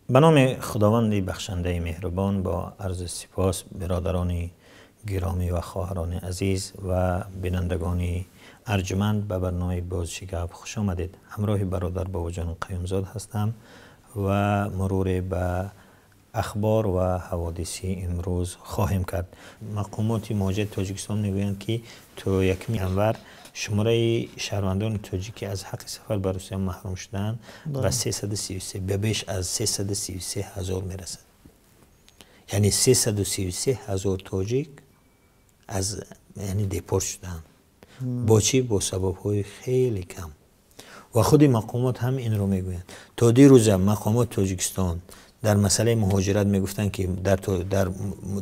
Ба номи Худованди бахшандаи меҳрубон, бо арзи сипос, бародарони гиромӣ ва хоҳарони азиз ва бинандагони арҷманд, ба барномаи Боз чӣ гап хуш омадед. Ҳамроҳи бародар Бобоҷон Қаюмзод ҳастам ва муруре ба ахбор ва ҳаводиси имрӯз хоҳем кард. Мақомоти муҳоҷирати Тоҷикистон мегӯянд, ки то 1 январ шумораи шаҳрвандони тоҷик, ки аз ҳаққи сафар ба Русия маҳрум шудаанд, ба 333, ба беш аз 333 ҳазор мерасад. Яъне 333 ҳазор тоҷик аз, яъне, депорт шудаанд. Бо чӣ? Бо сабабҳои хеле кам. Ва худи мақомот ҳам инро мегӯянд. То дирӯза мақомоти Тоҷикистон дар масъалаи муҳоҷират мегуфтанд, ки дар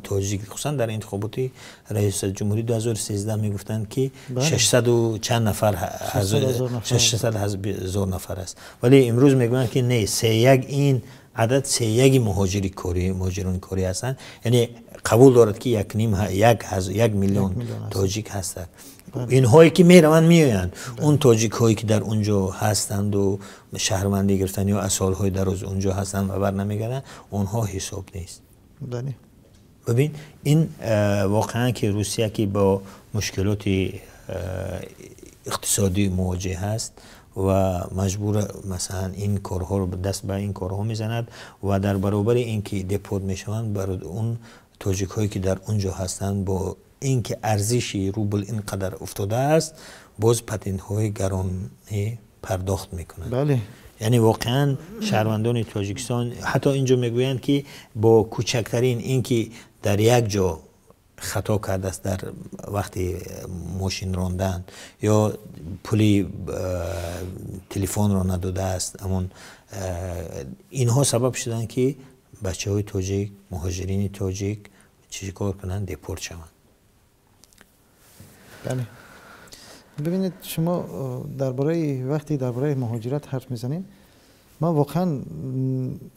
тоҷик, хусусан дар интихоботи раёсати ҷумҳурии 2013, мегуфтанд, ки 600 чанд нафар, 600 ҳазор нафар аст, вале имрӯз мегӯянд, ки не, сеяк, ин адад сеяки муҳоҷири корӣ, муҳоҷирони корӣ ҳастанд. Яъне қабул дорад, ки якним, 1 миллион тоҷик ҳастанд, инҳое ки мераванд, меоянд. Он тоҷикҳое ки дар он ҷо ҳастанду шаҳрвандӣ гирифтанд ё аз солҳои дароз он ҷо ҳастанд ва бар намегарданд, онҳо ҳисоб нест. Бибин, ин воқеан ки Русия, ки бо мушкилоти иқтисодӣ мувоҷеҳ аст ва маҷбур, масалан, ин корҳоро, даст ба ин корҳо мезанад ва дар баробари ин ки депорт мешаванд, бар он тоҷикҳое ки дар он ҷо ҳастанд, бо ин ки арзиши рубл ин қадар уфтодааст, боз патентҳои гаронӣ пардохт мекунанд. Яъне воқеан шаҳрвандони Тоҷикистон, ҳатто инҷо мегӯянд, ки бо кӯчактарин ин ки дар як ҷо хато кардааст дар вақти мошин рондан ё пули телефонро надодааст, ҳамон инҳо сабаб шуданд, ки бачаҳои тоҷик, муҳоҷирини тоҷик чӣ кор кунанд? Депорт шаванд. Бале, бибинед, шумо дар бораи, вақте дар бораи муҳоҷират ҳарф мезанем, ман воқеан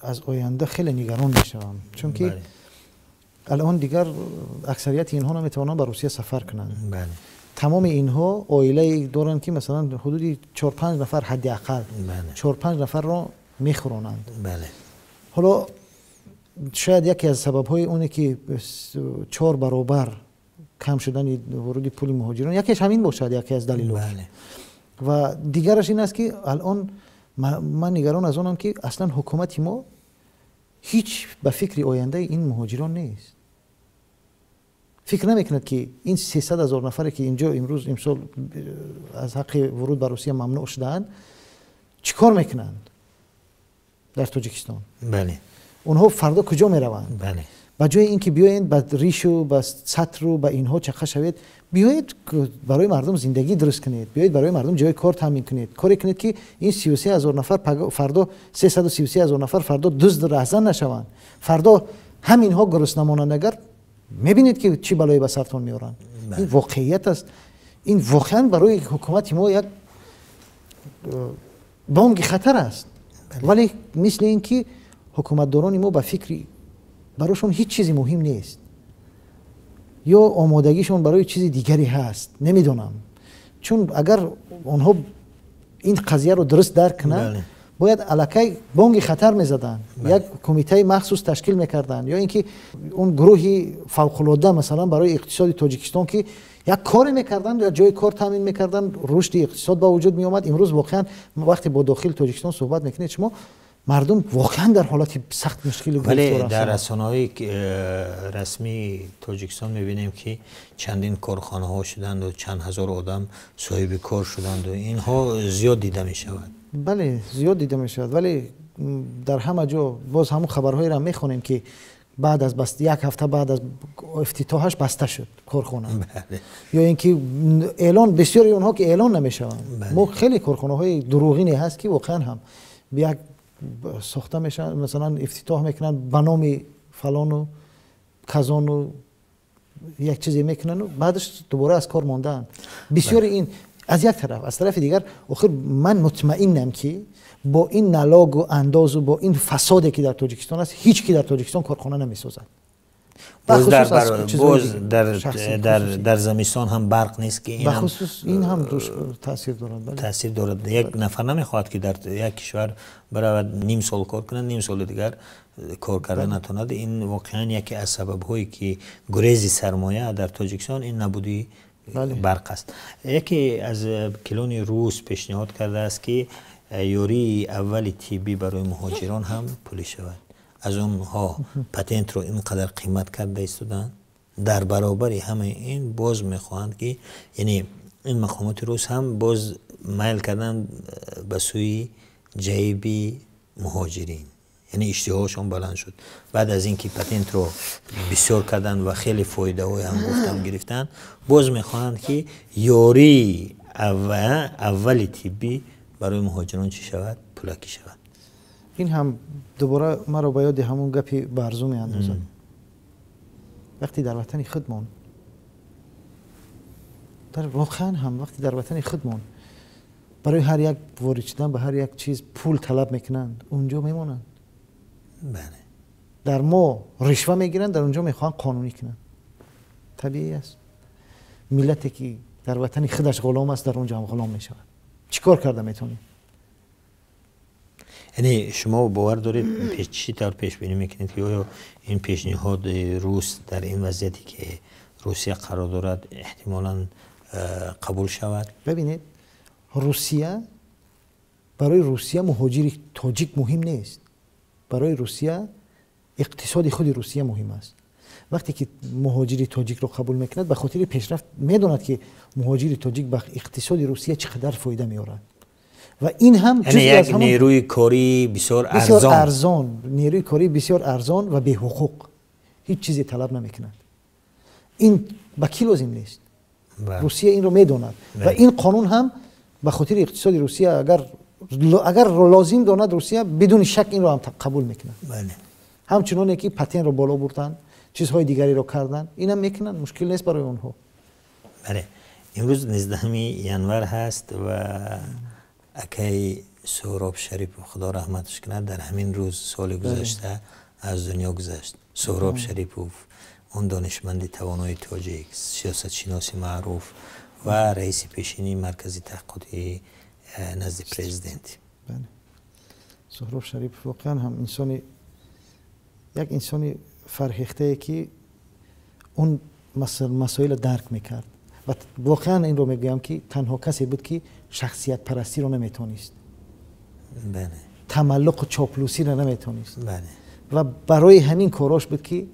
аз оянда хеле нигарон мешавам, чунки алон дигар аксарияти инҳо наметавонанд ба Русия сафар кунанд. Тамоми инҳо оилае доранд, ки масалан ҳудуди чор панҷ нафар, ҳадди ақал чор панҷ нафарро мехӯронанд. Ҳоло шояд яке аз сабабҳои оне ки чор баробар кам шудани воруди пули муҳоҷирон, якеш ҳамин бошад, яке аз далелҳо. Ва дигараш ин аст, ки алон ман нигарон аз онам, ки аслан ҳукумати мо ҳеҷ ба фикри ояндаи ин муҳоҷирон нест. Фикр намекунад, ки ин 300 ҳазор нафаре, ки инҷо имрӯз, имсол аз ҳаққи вуруд ба Русия мамнӯъ шудаанд, чӣ кор мекунанд дар Тоҷикистон. Онҳо фардо куҷо мераванд? Ба ҷои ин ки биёед ба ришу, ба сатру ба инҳо чақа шавед, биёед барои мардум зиндагӣ дуруст кунед, биёед барои мардум ҷои кор таъмин кунед, коре кунед, ки ин 33 ҳазор нафар фардо, 333 ҳазор нафар фардо дузд, раҳзан нашаванд, фардо ҳаминҳо гурусна монанд. Агар мебинед, ки чӣ балое ба сартон меоранд. Ин воқеият аст. Ин воқеан барои ҳукумати мо як бонги хатар аст, вале мисли ин ки ҳукуматдорони мо ба фикри барошон ҳеҷ чизи муҳим нест ё омодагишон барои чизи дигаре ҳаст, намедонам. Чун агар онҳо ин қазияро дуруст дарк кунанд, бояд аллакай бонги хатар мезаданд, як кумитаи махсус ташкил мекарданд ё ин ки он гурӯҳи фавқулода, масалан, барои иқтисоди Тоҷикистон, ки як коре мекарданд, ё ҷои кор таъмин мекарданд, рушди иқтисод ба вуҷуд меомад. Имрӯз воқеан вақте бо дохили Тоҷикистон суҳбат мекунед шумо, мардум воқеан дар ҳолати сахт мушкилу вале гирифтор дар ҳастанд. Расонаҳои расмии Тоҷикистон мебинем, ки чандин корхонаҳо шуданду чанд ҳазор одам соҳиби кор шуданду инҳо зиёд дида мешавад. Бале, зиёд дида мешавад, вале дар ҳама ҷо боз ҳамун хабарҳоеро мехонем, ки баъд аз як ҳафта баъд аз ифтитоҳаш баста шуд корхона ё ин ки эълон, бисёри онҳо ки эълон намешаванд. Мо хеле корхонаҳои дурӯғине ҳаст, ки воқеан ҳам як сохта мешаванд, масалан, ифтитоҳ мекунанд ба номи фалону казону, як чизе мекунанду баъдаш дубора аз кор мондаанд бисёри. Ин аз як тараф. Аз тарафи дигар, охир ман мутмаинам, ки бо ин налогу андозу бо ин фасоде, ки дар Тоҷикистон аст, ҳеҷ ки дар Тоҷикистон корхона намесозад. Боз дар зимистон ҳам барқ нест, ки ин бахусус ин ҳам таъсир дорад. Таъсир дорад. Як нафар намехоҳад, ки дар як кишвар баравад, ним сол кор кунад, ним соли дигар кор карда натавонад. Ин воқеан яке аз сабабҳое, ки гурези сармоя дар Тоҷикистон, ин набудии барқ аст. Яке аз вакилони рус пешниҳод кардааст, ки ёрии аввали тиббӣ барои муҳоҷирон ҳам пулӣ шавад. Аз онҳо патентро ин қадар қимат карда истоданд. Дар баробари ҳамаи ин боз мехоҳанд, ки, яъне, ин мақомоти рус ҳам боз майл карданд ба сӯи ҷайби муҳоҷирин, яъне иштиҳоашон баланд шуд. Баъд аз ин ки патентро бисёр карданд ва хеле фоидаҳое ҳам гуфтам гирифтанд, боз мехоҳанд, ки ёрии аввали тиббӣ барои муҳоҷирон чӣ шавад? Пулакӣ шавад. Ин ҳам дубора маро ба ёди ҳамон гапи Барзу меандозад. Вақте дар ватани худмон, дар воқеан ҳам вақте дар ватани худмон барои ҳар як ворид шудан ба ҳар як чиз пул талаб мекунанд, унҷо мемонанд. Дар мо ришва мегиранд, дар унҷо мехоҳанд қонунӣ кунанд. Табиӣ аст, миллате ки дар ватани худаш ғулом аст, дар унҷо ҳам ғулом мешавад. Чӣ кор карда метавонем? Яъне шумо бовар доред, чӣ тавр пешбинӣ мекунед, ки оё ин пешниҳоди рус дар ин вазъияте, ки Русия қарор дорад, эҳтимолан қабул шавад? Бибинед, Русия, барои Русия муҳоҷири тоҷик муҳим нест. Барои Русия иқтисоди худи Русия муҳим аст. Вақте ки муҳоҷири тоҷикро қабул мекунад, ба хотири пешрафт медонад, ки муҳоҷири тоҷик ба иқтисоди Русия чӣ қадар фоида меорад. Ва ин ҳам як нерӯи кории бисёр арзон, арзон, нерӯи кории бисёр арзон ва беҳуқуқ, ҳеҷ чизе талаб намекунад. Ин ба кӣ лозим нест? Русия инро медонад ва ин қонун ҳам ба хотири иқтисоди Русия, агар лозим донад, Русия бидуни шак инро ҳам қабул мекунад. Ҳамчуноне ки патентро боло бурданд, чизҳои дигареро карданд, инам мекунанд, мушкил нест барои онҳо. Бале, имрӯз 19 январ ҳаст ва акаи Суҳроб Шарипов, Худо раҳматаш кунад, дар ҳамин рӯз соли гузашта аз дунё гузашт. Суҳроб Шарипов, он донишманди тавонои тоҷик, сиёсатшиноси маъруф ва раиси пешини Маркази таҳқиқоти назди президент. Суҳроб Шарипов воқеан ҳам инсони, як инсони фарҳехтае, ки он масоилро дарк мекард. Ва воқеан инро мегӯям, ки танҳо касе буд, ки шахсиятпарастиро наметавонист, тамаллуқу чоплусиро наметавонист. Ва барои ҳамин корош буд, ки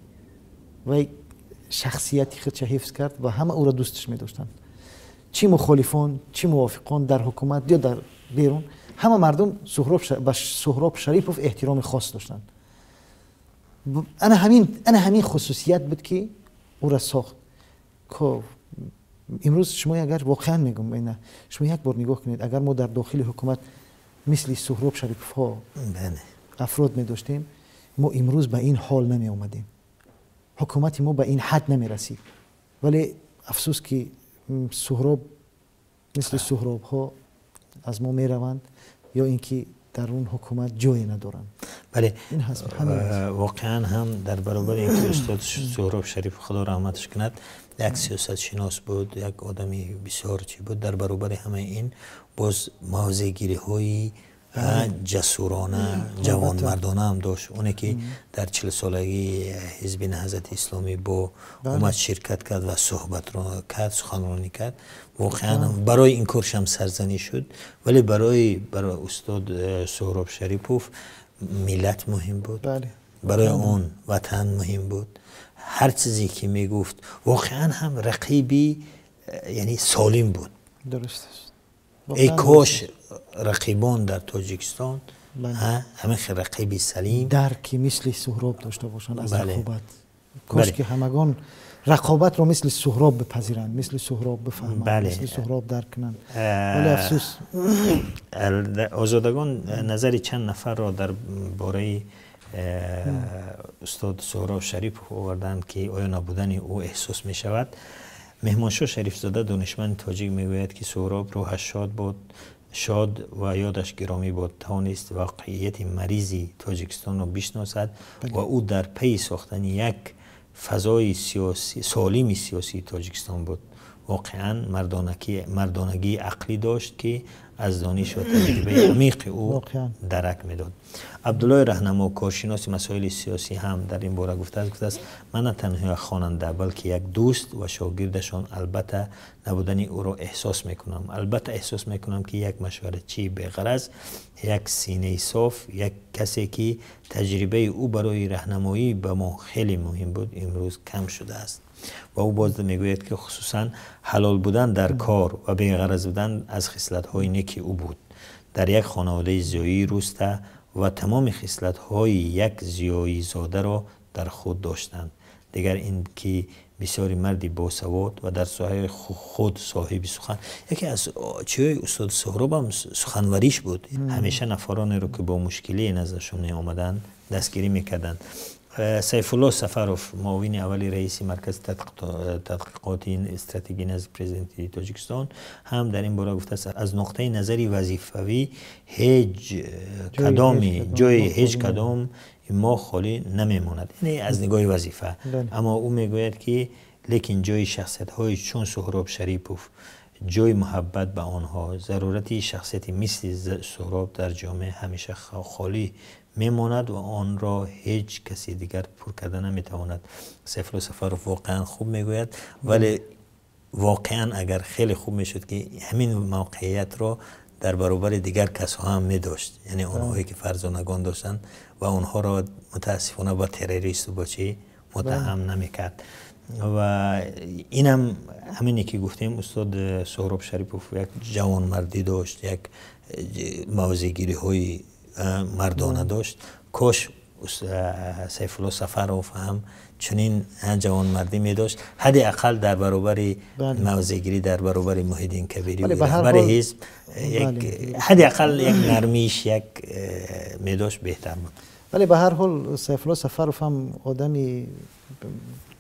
вай шахсияти худша ҳифз кард ва ҳама ӯро дӯсташ медоштанд, чӣ мухолифон, чӣ мувофиқон, дар ҳукумат ё дар берун. Ҳама мардум ба Суҳроб Шарипов эҳтироми хос доштанд. Ана ҳамин хусусият буд, ки ӯро сохт. Имрӯз шумо агар, воқеан мегӯм, шумо як бор нигоҳ кунед, агар мо дар дохили ҳукумат мисли Суҳроб Шариповҳо афрод медоштем, мо имрӯз ба ин ҳол намеомадем, ҳукумати мо ба ин ҳад намерасид. Вале афсӯс, ки Суҳроб, мисли Суҳробҳо аз мо мераванд ё ин ки дар он ҳукумат ҷое надоранд. Бале, воқеан ҳам дар баробари ин ки устод Суҳроб Шарипов, Худо раҳматаш кунад, як сиёсатшинос буд, як одами бисёр чӣ буд, дар баробари ҳамаи ин боз мавзеъгириҳои ҷасурона, ҷавонмардона ҳам дошт. Оне ки дар 40-солагии Ҳизби Наҳзати Исломӣ бо омад, ширкат кард ва суҳбатро кард, суханронӣ кард, воқеан барои ин коршам сарзанӣ шуд. Вале барои устод Суҳроб Шарипов миллат муҳим буд, барои он ватан муҳим буд. Ҳар чизе ки мегуфт, воқеан ҳам рақиби, яъне, солим буд. Дуруст аст. Эй кош рақибон дар Тоҷикистон ҳамин хел рақиби салим, дарки мисли Суҳроб дошта бошанд аз рақобат. Кош ки ҳамагон рақобатро мисли Суҳроб бипазиранд, мисли Суҳроб бифаҳманд, мисли Суҳроб дарк кунанд. Вале афсӯс. Озодагон назари чанд нафарро дар бораи устод Суҳроб Шарипов оварданд, ки оё набудани ӯ эҳсос мешавад. Меҳмоншоҳ Шарифзода, донишманди тоҷик, мегӯяд, ки Суҳроб рӯҳаш шод буд, шод ва ёдаш гиромӣ буд, тавонист воқеияти маризи Тоҷикистонро бишносад ва ӯ дар пайи сохтани як фазои сиёсӣ солими сиёсии Тоҷикистон буд. Воқеан мардонагии ақлӣ дошт, ки аз дониш ва таҷрибаи амиқи ӯ дарак медод. Абдуллои Раҳнамо, коршиноси масоили сиёсӣ, ҳам дар ин бора гуфтааст: ман на танҳо як хонанда, балки як дӯст ва шогирдашон албатта набудани ӯро эҳсос мекунам. Албатта эҳсос мекунам, ки як машваратчии беғараз, як синаи соф, як касе, ки таҷрибаи ӯ барои раҳнамоӣ ба мо хеле муҳим буд, имрӯз кам шудааст. Ва ӯ боз мегӯяд, ки хусусан ҳалол будан дар кор ва беғараз будан аз хислатҳои неки ӯ буд. Дар як хонаводаи зиёӣ рӯста ва тамоми хислатҳои як зиёизодаро дар худ доштанд. Дигар ин ки бисёри марди босавод ва дар соҳаи худ соҳиби сухан. Яке аз чиҳои устод Суҳробам суханвариш буд. Ҳамеша нафаронеро, ки бо мушкилие наздашон меомаданд, дастгирӣ мекарданд. Сайфулло Сафаров, муовини аввали раиси Маркази тадқиқоти стратегӣ назди президенти Тоҷикистон, ҳам дар ин бора гуфтааст: аз нуқтаи назари вазифавӣ ҳеҷ кадоми ҷои ҳеҷ кадом мо холӣ намемонад, яъне аз нигоҳи вазифа. Аммо ӯ мегӯяд, ки лекин ҷои шахсиятҳои чун Суҳроб Шарипов, ҷои муҳаббат ба онҳо, зарурати шахсияти мисли Суҳроб дар ҷомеа ҳамеша холӣ мемонад ва онро ҳеҷ каси дигар пур карда наметавонад. Сайфулло Сафаров воқеан хуб мегӯяд, вале воқеан агар хеле хуб мешуд, ки ҳамин мавқеиятро дар баробари дигар касҳо ҳам медошт, яъне онҳое ки фарзонагон доштанд ва онҳоро мутаассифона ба террористу бо чӣ муттаҳам намекард. Ва инам ҳамине ки гуфтем, устод Суҳроб Шарипов як ҷавонмардӣ дошт, як мавзеъгириҳои мардона дошт. Кош Сайфулло Сафаров ҳам чунин ҷавонмардӣ медошт, ҳадди ақал дар баробари мавзеъгирӣ дар баробари Муҳиддин Кабирӣ, раҳбари ҳизб, ҳадди ақал як нармиш як медошт, беҳтар буд. Вале ба ҳар ҳол Сайфулло Сафаров ҳам одами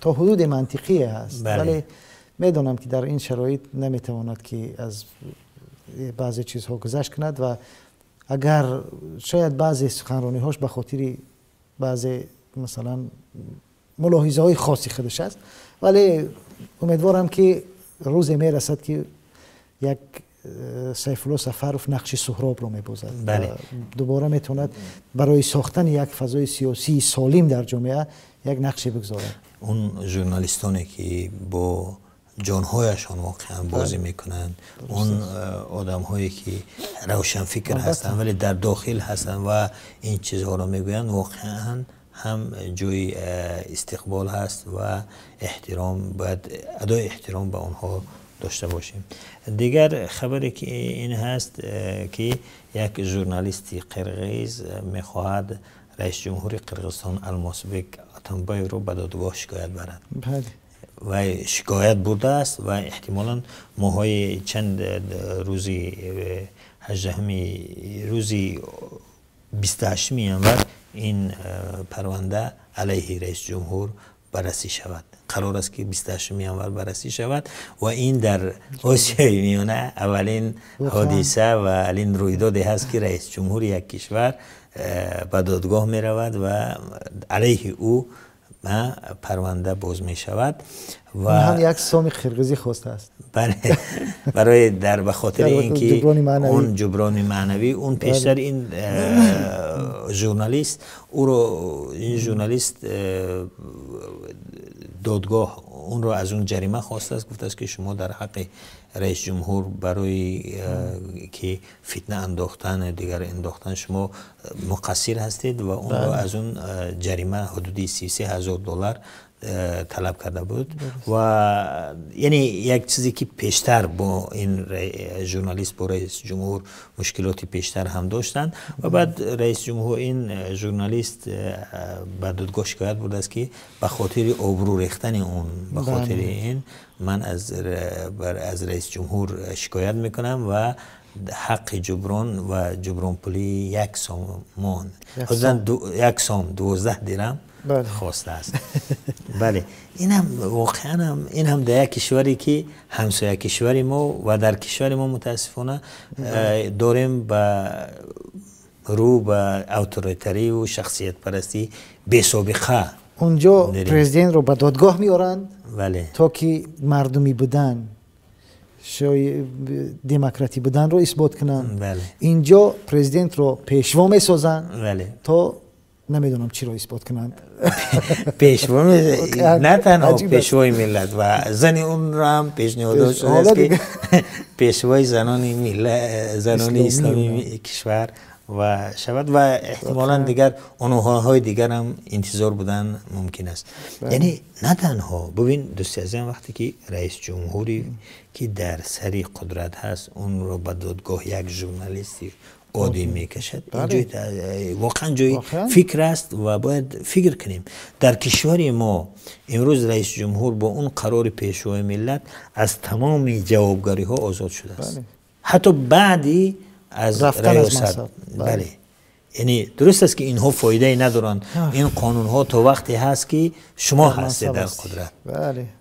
то ҳудуди мантиқие ҳаст, вале медонам, ки дар ин шароит наметавонад, ки аз баъзе чизҳо гузашт кунад ва агар шояд баъзе суханрониҳош ба хотири баъзе, масалан, мулоҳизаҳои хоси худаш аст, вале умедворам, ки рӯзе мерасад, ки як Сайфулло Сафаров нақши Суҳробро мебозад, дубора метавонад барои сохтани як фазои сиёсии солим дар ҷомеа як нақше бигзорад. Он журналистоне, ки бо ҷонҳояшон воқеан бозӣ мекунанд, он одамҳое, ки равшанфикр ҳастанд, вале дар дохил ҳастанд ва ин чизҳоро мегӯянд, воқеан ҳам ҷои истиқбол ҳаст ва эҳтиром, бояд адои эҳтиром ба онҳо дошта бошем. Дигар хабаре, ки ин ҳаст, ки як журналисти қирғиз мехоҳад раиси ҷумҳури Қирғизистон Алмосбек Атамбаевро ба додгоҳ шикоят барад ва шикоят бурдааст ва эҳтимолан моҳҳои чанд, рӯзи 18-ми, рӯзи 28-ми январ ин парванда алайҳи раиси ҷумҳур баррасӣ шавад. Қарор аст, ки 28-ми январ баррасӣ шавад ва ин дар Осиёи Миёна аввалин ҳодиса ва аввалин рӯйдоде ҳаст, ки раиси ҷумҳури як кишвар ба додгоҳ меравад ва алайҳи ӯ парванда боз мешавад. Ва ҳам як соми қирғизӣ хостааст. Бале, барои дар ба хотири ин ки он ҷуброни маънавӣ. Он пештар ин журналист, ӯро ин журналист додгоҳ онро аз он ҷарима хостааст, гуфтааст, ки шумо дар ҳаққи раиси ҷумҳур барои ки фитна андохтан, дигар андохтан шумо муқассир ҳастед ва онро аз он ҷарима ҳудуди 33 000 доллар талаб карда буд. Ва яъне як чизе, ки пештар бо ин журналист бо раиси ҷумҳур мушкилоти пештар ҳам доштанд ва баъд раиси ҷумҳур, ин журналист ба додгоҳ шикоят бурдааст, ки ба хотири обрӯ рехтани он, ба хотири ин ман аз раиси ҷумҳур шикоят мекунам ва ҳаққи ҷуброн ва ҷубронпулии 1 сомон, як сом 12 дирам хостааст. Бале, инам воқеан ин ҳам дар як кишваре, ки ҳамсоя кишвари мо ва дар кишвари мо мутаассифона дорем ба рӯ ба авторитариву шахсиятпарастӣ бесобиқа. Унҷо президентро ба додгоҳ меоранд, то ки мардумӣ будан, демократӣ буданро исбот кунанд. Инҷо президентро пешво месозанд, то намедонам чиро исбот кунанд. Пешво на танҳо пешвои миллат ва зани онро ҳам пешниҳод шудааст, ки пешвои занони миллат, занони исломии кишвар ва шавад ва эҳтимолан дигар унвонҳои дигар ҳам интизор будан мумкин аст. Яъне на танҳо бубин, дӯсти азизам, вақте ки раис ҷумҳуре ки дар сари қудрат ҳаст, онро ба додгоҳ як журналисти оддӣ мекашад, воқеан ҷои фикр аст ва бояд фикр кунем. Дар кишвари мо имрӯз раис ҷумҳур бо он қарори пешвои миллат аз тамоми ҷавобгариҳо озод шудааст, ҳатто баъди аз риёсат. Бале, яъне дуруст аст, ки инҳо фоидае надоранд. Ин қонунҳо то вақте ҳаст, ки шумо ҳастед дар қудрат,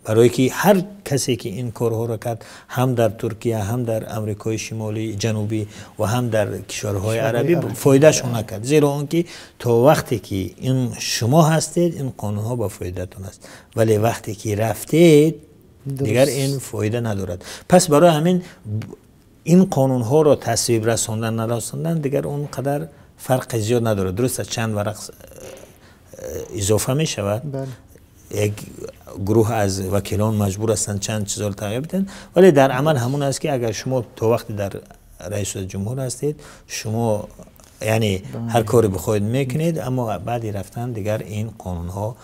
барое ки ҳар касе ки ин корҳоро кард, ҳам дар Туркия, ҳам дар Амрикои Шимолӣ, Ҷанубӣ ва ҳам дар кишварҳои арабӣ, фоидаашон накард, зеро он ки то вақте ки ин шумо ҳастед, ин қонунҳо ба фоидатон аст, вале вақте ки рафтед, дигар ин фоида надорад. Пас барои ҳамин ин қонунҳоро тасвиб расондан, нарасондан дигар он қадар фарқи зиёд надорад. Дуруст аст, чанд варақ изофа мешавад, як гурӯҳ аз вакилон маҷбур ҳастанд чанд чизро тағйир бидиҳанд, вале дар амал ҳамон аст, ки агар шумо то вақте дар раиси ҷумҳур ҳастед, шумо яъне ҳар коре бихоҳед мекунед, аммо баъди рафтан дигар ин қонунҳо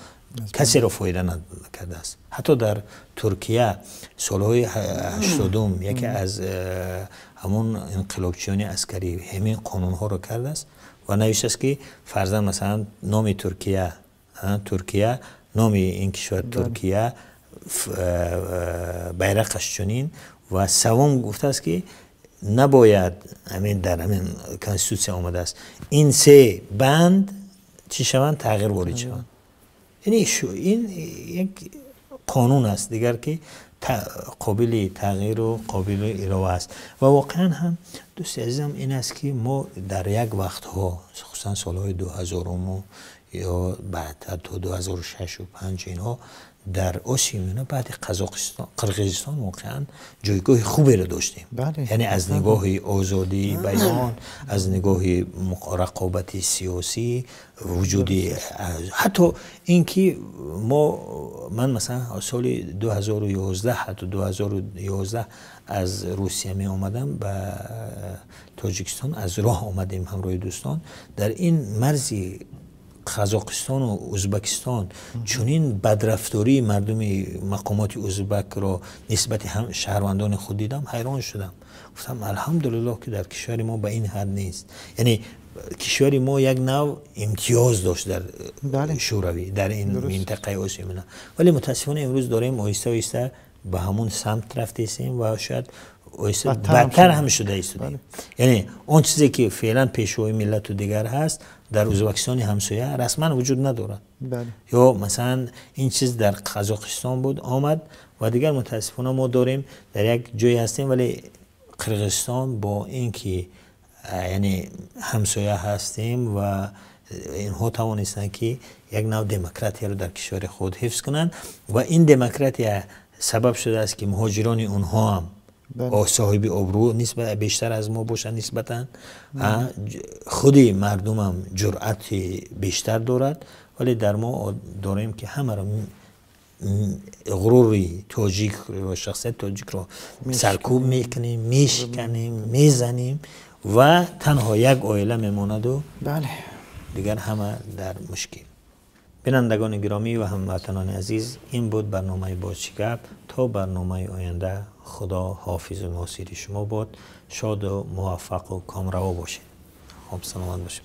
касеро фоида накардааст. Ҳатто дар Туркия солҳои 80-ум яке аз ҳамон инқилобчиёни аскарӣ ҳамин қонунҳоро кардааст ва навиштааст, ки фарзан, масалан, номи Туркия, Туркия, номи ин кишвар Туркия, байрақаш чунин, ва савом гуфтааст, ки набояд ҳамин дар ҳамин конститутсия омадааст, ин се банд чӣ шаванд, тағйир ворид шаванд. Яъне ин як қонун аст дигар, ки қобили тағйиру қобили илова аст. Ва воқеан ҳам, дӯсти азизам, ин аст, ки мо дар як вақтҳо, хусусан солҳои 2000-уму ё баъдтар то 2006-у 5, инҳо дар Осиёи Миёна баъди Қазоқистон, Қирғизистон воқеан ҷойгоҳи хуберо доштем, яъне аз нигоҳи озодии баён, аз нигоҳи рақобати сиёсӣ, вуҷуди ҳатто ин ки мо, ман масалан соли 2011, ҳатто 2011 аз Русия меомадам ба Тоҷикистон, аз роҳ омадем ҳамроҳи дӯстон, дар ин марзи Қазоқистону Ӯзбекистон чунин бадрафтории мардуми мақомоти ӯзбакро нисбати шаҳрвандони худ дидам, ҳайрон шудам. Гуфтам, алҳамдулиллоҳ, ки дар кишвари мо ба ин ҳад нест. Яъне кишвари мо як нав имтиёз дошт дар Шӯравӣ, дар ин минтақаи Осиёи Миёна, вале мутаассифона имрӯз дорем оҳиста оҳиста ба ҳамон самт рафтесем ва шояд оҳиста бадтар ҳам шуда истодем. Яъне он чизе ки феълан пешвои миллату дигар ҳаст, дар Ӯзбекистони ҳамсоя расман вуҷуд надорад, ё масалан ин чиз дар Қазоқистон буд, омад ва дигар мутаассифона мо дорем дар як ҷое ҳастем. Вале Қирғизистон бо ин ки яъне ҳамсоя ҳастем ва инҳо тавонистанд, ки як нав демократияро дар кишвари худ ҳифз кунанд, ва ин демократия сабаб шудааст, ки муҳоҷирони онҳо ҳам соҳиби обрӯ нисбат бештар аз мо бошанд, нисбатан худи мардумам ҷуръати бештар дорад. Вале дар мо дорем, ки ҳамаро ғурури тоҷик, шахсияти тоҷикро саркӯб мекунем, мешиканем, мезанем ва танҳо як оила мемонаду дигар ҳама дар мушкил. Бинандагони гиромӣ ва ҳамватанони азиз, ин буд барномаи «Боз чӣ гап». То барномаи оянда Худо ҳофизу носири шумо бод, шоду муваффақу комраво бошед. Хоб, саломат бошед.